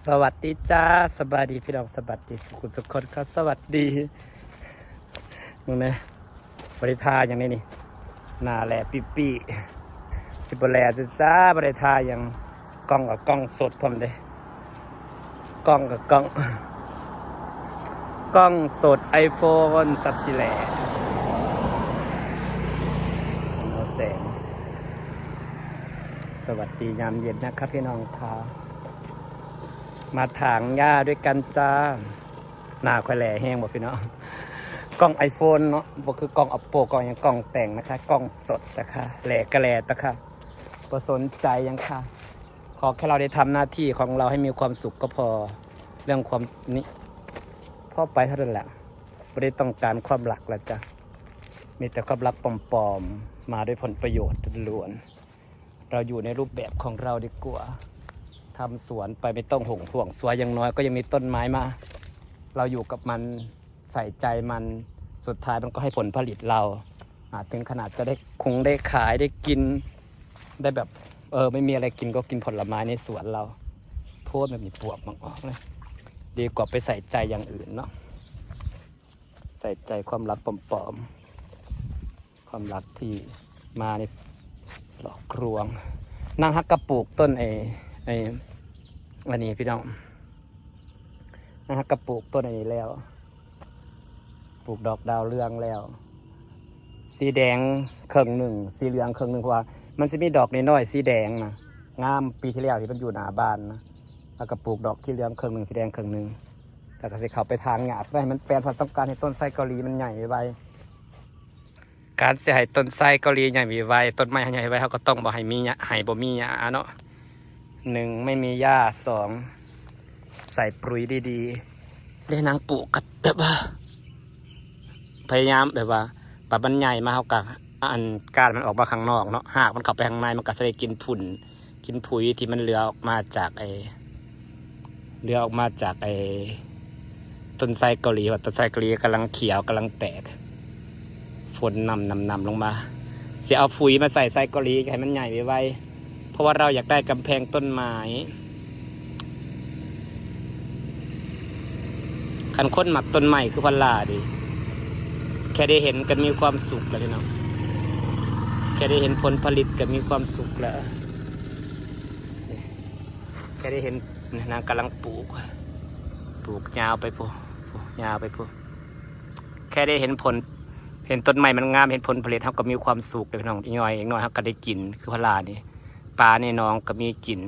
ສະຫວັດດີຈ້າ ສະບາຍດີພີ່ນ້ອງ ສະຫວັດດີສຸກຄົນ ຂໍສະຫວັດດີ. ເບິ່ງແດ່ ບໍ່ໄດ້ຖ່າຍຫຍັງເດນີ້ ໜ້າແຫຼປິໆ ຊິບໍ່ແຫຼຊິຈ້າ ບໍ່ໄດ້ຖ່າຍຫຍັງ. ກ້ອງກໍກ້ອງສົດພ້ອມເດ້ ກ້ອງກໍກ້ອງ ກ້ອງສົດໄອໂຟນ ສັບຊິແຫຼ ເອົາແສງ. ສະຫວັດດີຍາມເຢັນນະຄັບພີ່ນ້ອງຄາ ມາຖາງຫຍ້າດ້ວຍກັນຈ້າ. ໜ້າຂ້ອຍແຫຼແຮງບໍ່ພີ່ນ້ອງ? ກ້ອງໄອໂຟນເນາະ ບໍ່ຄືກ້ອງ Oppo ກ້ອງຫຍັງ ກ້ອງແຕ່ງນະຄະ ກ້ອງສົດນະຄະ ແຫຼກະແຫຼຕະຄະ ບໍ່ສົນໃຈຫຍັງຄະ ຂໍແຄ່ເຮົາໄດ້ທຳໜ້າທີ່ຂອງເຮົາໃຫ້ມີຄວາມສຸກກໍພໍ. ເລື່ອງຄວາມນີ້ພໍໄປເທົ່ານັ້ນແຫຼະ ບໍ່ໄດ້ຕ້ອງການຄວາມລັກລະຈ້າ ມີແຕ່ຄວາມລັກປອມໆ ມາດ້ວຍຜົນປະໂຫຍດລ້ວນໆ. ເຮົາຢູ່ໃນຮູບແບບຂອງເຮົາດີກວ່າ ທຳສວນໄປ ໄມ່ຕ້ອງຫ່ວງຫ່ວງສວຍ ຢ່າງໜ້ອຍກໍຍັງມີຕົ້ນໄມ້ມາ ເຮົາຢູ່ກັບມັນ ໃສ່ໃຈມັນ ສຸດທ້າຍມັນກໍໃຫ້ຜົນຜະລິດເຮົາ ອາ ເຖິງຂະໜາດຈະໄດ້ຄົງໄດ້ຂາຍໄດ້ກິນ ໄດ້ແບບ ເອີ ໄມ່ມີອະໄລກິນກໍກິນຜົນລະໄມ້ໃນສວນເຮົາ. ໂພດແບບນີ້ປວກມັນອອກເລີຍ ດີກວ່າໄປໃສ່ໃຈຢ່າງອື່ນເນາະ ໃສ່ໃຈຄວາມລັກປອມໆ ຄວາມລັກທີ່ມາໃນຫຼອກລວງ. ນາງຮັກກະປູກຕົ້ນໄອ້ ໄອ້ ອັນນີ້ພີ່ນ້ອງ ນາງຮັກກະປູກຕົ້ນອັນນີ້ແລ້ວ ປູກດອກດາວເຮືອງແລ້ວ ສີແດງເຄິ່ງໜຶ່ງ ສີເຫຼືອງເຄິ່ງໜຶ່ງ ເພາະວ່າມັນຊິມີດອກນ້ອຍໆ ສີແດງນະ ງາມ. ປີທີ່ແລ້ວທີ່ມັນຢູ່ໜ້າບ້ານນະ ແລ້ວກໍປູກດອກສີເຫຼືອງເຄິ່ງໜຶ່ງ ສີແດງເຄິ່ງໜຶ່ງ ແລ້ວກໍຊິເຂົ້າໄປຖາງຫຍ້າເພື່ອໃຫ້ມັນແປນ ເພາະຕ້ອງການໃຫ້ຕົ້ນໄຊເກົາຫຼີມັນໃຫຍ່ໄວໆ. ການຊິໃຫ້ຕົ້ນໄຊເກົາຫຼີໃຫຍ່ໄວໆ ຕົ້ນໄມ້ເຮົາໃຫຍ່ໄວ ເຮົາກໍຕ້ອງບໍ່ໃຫ້ມີຫຍ້າ ໃຫ້ບໍ່ມີຫຍ້າເນາະ. ໜຶ່ງ ໄມ່ມີຫຍ້າ ສອງ ໃສ່ປຸ໋ຍດີໆ ເດ້. ນາງປູກກໍແບບວ່າ ພະຍາຍາມແບບວ່າ ປາບມັນໃຫຍ່ມາ ເຮົາກໍ ອັນ ກ້ານມັນອອກມາຂ້າງນອກເນາະ ຮາກມັນເຂົ້າໄປຂ້າງໃນ ມັນກໍຊິໄດ້ກິນຝຸ່ນ ກິນຝຸ່ນທີ່ມັນເຫຼືອອອກມາຈາກໄອ້ ເຫຼືອອອກມາຈາກໄອ້ຕົ້ນໄຊເກົາຫຼີ ວ່າຕົ້ນໄຊເກົາຫຼີກຳລັງຂຽວ ກຳລັງແຕກ ຝົນນຳ ນຳ ນຳລົງມາ ຊິເອົາຝຸ່ນມາໃສ່ໄຊເກົາຫຼີໃຫ້ມັນໃຫຍ່ໄວໆ ເພາະວ່າເຮົາຢາກໄດ້ກຳແພງຕົ້ນໄມ້. ຄັນຄົນມັກຕົ້ນໄມ້ຄືພັນລານີ້ ແຄ່ໄດ້ເຫັນກໍມີຄວາມສຸກແລ້ວພີ່ນ້ອງ ແຄ່ໄດ້ເຫັນຜົນຜະລິດກໍມີຄວາມສຸກແລ້ວ. ແຄ່ໄດ້ເຫັນ ນາງກຳລັງປູກ ປູກຍາວໄປພຸ້ນ ຍາວໄປພຸ້ນ. ແຄ່ໄດ້ເຫັນຜົນ ເຫັນຕົ້ນໄມ້ມັນງາມ ເຫັນຜົນຜະລິດ ເຮົາກໍມີຄວາມສຸກເດ້ພີ່ນ້ອງ. ອີກໜ້ອຍ ອີກໜ້ອຍເຮົາກໍໄດ້ກິນ ຄືພັນລານີ້ ປາໃນໜອງກໍມີກິນ.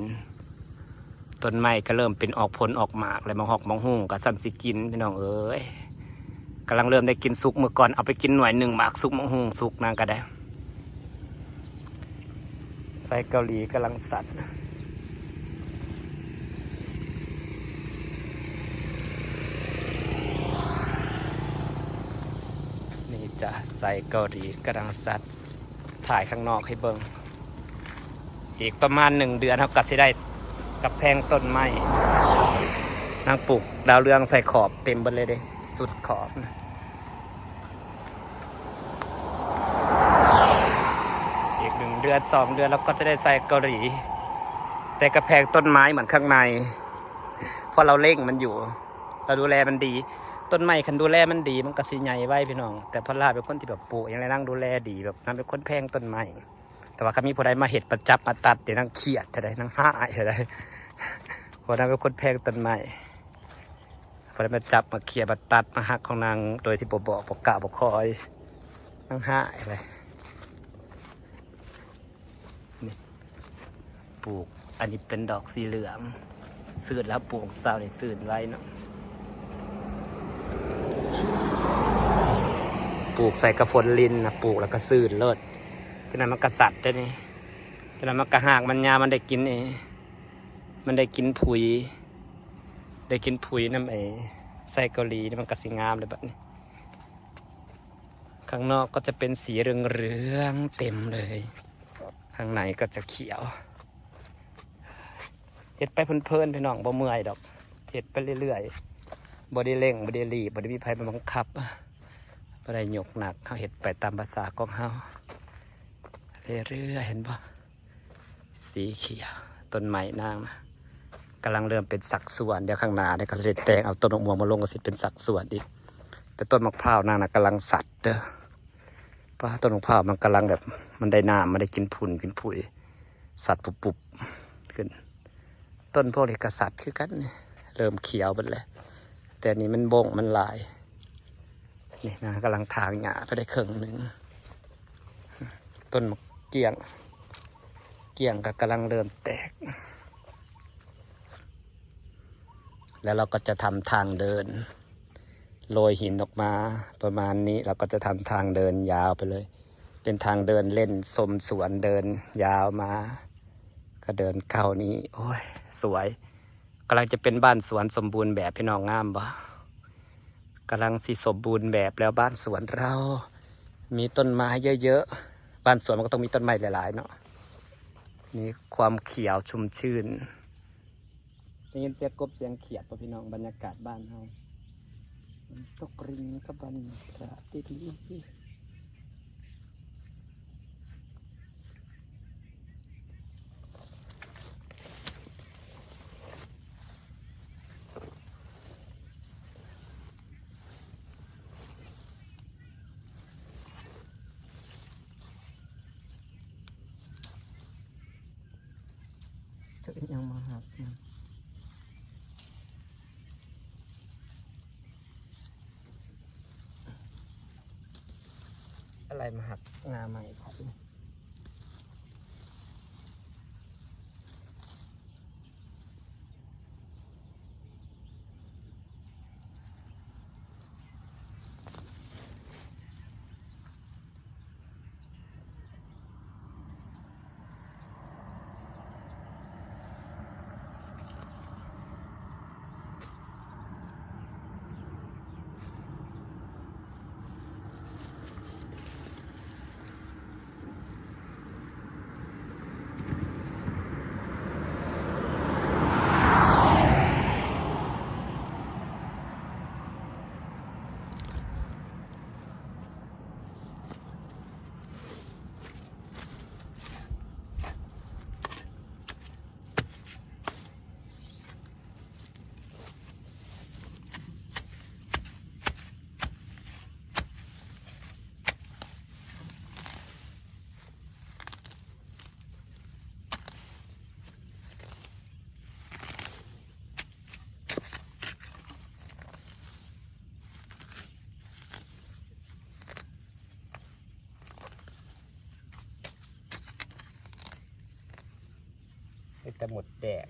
ຕົ້ນໄມ້ກໍເລີ່ມເປັນອອກຜົນອອກໝາກແລ້ວ ໝາກຮອກໝາກຫຸ່ງກໍສ່ຳຊິກິນ ພີ່ນ້ອງເອີຍ. ກຳລັງເລີ່ມໄດ້ກິນສຸກ ມື້ກ່ອນເອົາໄປກິນໜ່ວຍໜຶ່ງ ໝາກສຸກ ໝາກຫຸ່ງສຸກ ນາງກໍໄດ້. ໄຊເກົາຫຼີກຳລັງສັດ ນີ້ຈ້ະ ໄຊເກົາຫຼີກຳລັງສັດ. ຖ່າຍຂ້າງນອກໃຫ້ເບິ່ງ ອີກປະມານໜຶ່ງເດືອນ ເຮົາກໍຊິໄດ້ກຳແພງຕົ້ນໄມ້. ນາງປູກດາວເຮືອງໃສ່ຂອບເຕັມເບິດເລີຍເດ້ ສຸດຂອບ. ອີກໜຶ່ງເດືອນ ສອງເດືອນ ເຮົາກໍຈະໄດ້ໄຊເກົາຫຼີ ໄດ້ກຳແພງຕົ້ນໄມ້ເໝືອນຂ້າງໃນ ເພາະເຮົາເລັ່ງມັນຢູ່ ເຮົາດູແລມັນດີ. ຕົ້ນໄມ້ຄັນດູແລມັນດີ ມັນກໍຊິໃຫຍ່ໄວ ພີ່ນ້ອງ. ແຕ່ພັນລາເປັນຄົນທີ່ແບບປູກຫຍັງແລ້ວ ນາງດູແລດີ ແບບນາງເປັນຄົນແພງຕົ້ນໄມ້. ແຕ່ວ່າຄັນມີຜູ້ໃດມາເຮັດມາຈັບມາຕັດນີ້ ນາງຄຽດເທົ່າໃດ ນາງຮ້າຍເທົ່າໃດ ເພາະວ່ານາງເປັນຄົນແພງຕົ້ນໄມ້. ຜູ້ໃດມາຈັບມາເຄຍມາຕັດມາຫັກຂອງນາງ ໂດຍທີ່ບໍ່ບອກ ບໍ່ກ່າວ ບໍ່ຄອຍ ນາງຮ້າຍເລີຍ. ນີ້ ປູກ ອັນນີ້ເປັນດອກສີເຫຼືອງ ຊື່ນແລ້ວ ປູກເຊົ້ານີ້ຊື່ນໄວເນາະ. ປູກໃສ່ກະຝົນລິນນະ ປູກແລ້ວກໍຊື່ນໂລດ. ຈັ່ງນັ້ນມັນກະສັດເດ້ນີ້ ຈັ່ງນັ້ນມັນກະຮາກມັນຍາວ ມັນໄດ້ກິນເອ ມັນໄດ້ກິນຜຸຍ ໄດ້ກິນຜຸຍນຳໄອ້ໄຊເກົາຫຼີນີ້ ມັນກະຊິງາມເດ້ບັດນີ້. ຂ້າງນອກກໍຈະເປັນສີເຫຼືອງໆເຕັມເລີຍ ຂ້າງໃນກໍຈະຂຽວ. ເຮັດໄປເພີນໆ ພີ່ນ້ອງ ບໍ່ເມື່ອຍດອກ ເຮັດໄປເລື້ອຍໆ ບໍ່ໄດ້ເລັ່ງ ບໍ່ໄດ້ລີບ ບໍ່ໄດ້ມີໃຜມາບັງຄັບ ບໍ່ໄດ້ຍົກໜັກ ເຮົາເຮັດໄປຕາມພາສາຂອງເຮົາເລື້ອຍໆ. ເຫັນບໍ່ ສີຂຽວ ຕົ້ນໄມ້ນາງນະ ກຳລັງເລີ່ມເປັນສັກສວນ. ດຽວຂ້າງໜ້ານີ້ກໍຊິໄດ້ແຕ່ງເອົາຕົ້ນໝາກມ່ວງມາລົງ ກໍຊິເປັນສັກສວນອີກ. ແຕ່ຕົ້ນໝາກພ້າວນາງນະກຳລັງສັດເດີ້. ປ້າ ຕົ້ນໝາກພ້າວມັນກຳລັງແບບ ມັນໄດ້ນ້ຳ ມັນໄດ້ກິນຝຸ່ນກິນຝຸ່ຍ ສັດປຸບໆຂຶ້ນ. ຕົ້ນພວກນີ້ກໍສັດຄືກັນນີ້ ເລີ່ມຂຽວເບິດແລ້ວ ແຕ່ນີ້ມັນບົ້ງມັນຫຼາຍ. ນີ້ນາງກຳລັງຖາງຫຍ້າໄປໄດ້ເຄິ່ງໜຶ່ງ. ຕົ້ນໝາກກ້ຽງ ກ້ຽງກໍກຳລັງເລີ່ມແຕກ. ແລ້ວເຮົາກໍຈະທຳທາງເດີນ ໂລຍຫີນອອກມາປະມານນີ້ ແລ້ວກໍຈະທຳທາງເດີນຍາວໄປເລີຍ ເປັນທາງເດີນເລ່ນຊົມສວນ ເດີນຍາວມາ ກໍເດີນເຂົ້ານີ້. ໂອ້ຍ ສວຍ ກຳລັງຈະເປັນບ້ານສວນສົມບູນແບບ ພີ່ນ້ອງ ງາມບໍ່? ກຳລັງຊິສົມບູນແບບແລ້ວ ບ້ານສວນເຮົາມີຕົ້ນໄມ້ເຍີະໆ. ບ້ານສວນມັນກໍຕ້ອງມີຕົ້ນໄມ້ຫຼາຍໆເນາະ ມີຄວາມຂຽວຊຸ່ມຊື່ນ. ໄດ້ຍິນສຽງກົບສຽງຂຽດບໍ່ ພີ່ນ້ອງ? ບັນຍາກາດບ້ານເຮົາ ຕົກລິນກັບບັນຍາກາດດີໆ. ຈະເປັນຫຍັງມາຫັກມັນ? ອະໄລມາຫັກງ່າໄມ້ຂ້ອຍ? ເປັນຕາມົດແດງ.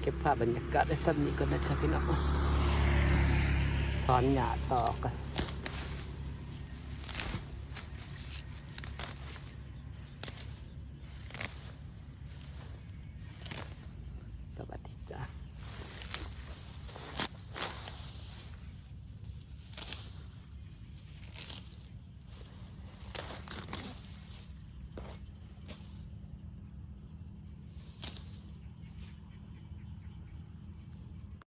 ເກັບພາບບັນຍາກາດໄວ້ສ່ຳນີ້ກ່ອນນະຈ້າພີ່ນ້ອງ ຖອນຫຍ້າຕໍ່ກ່ອນ. ສະຫວັດດີຈ້າ.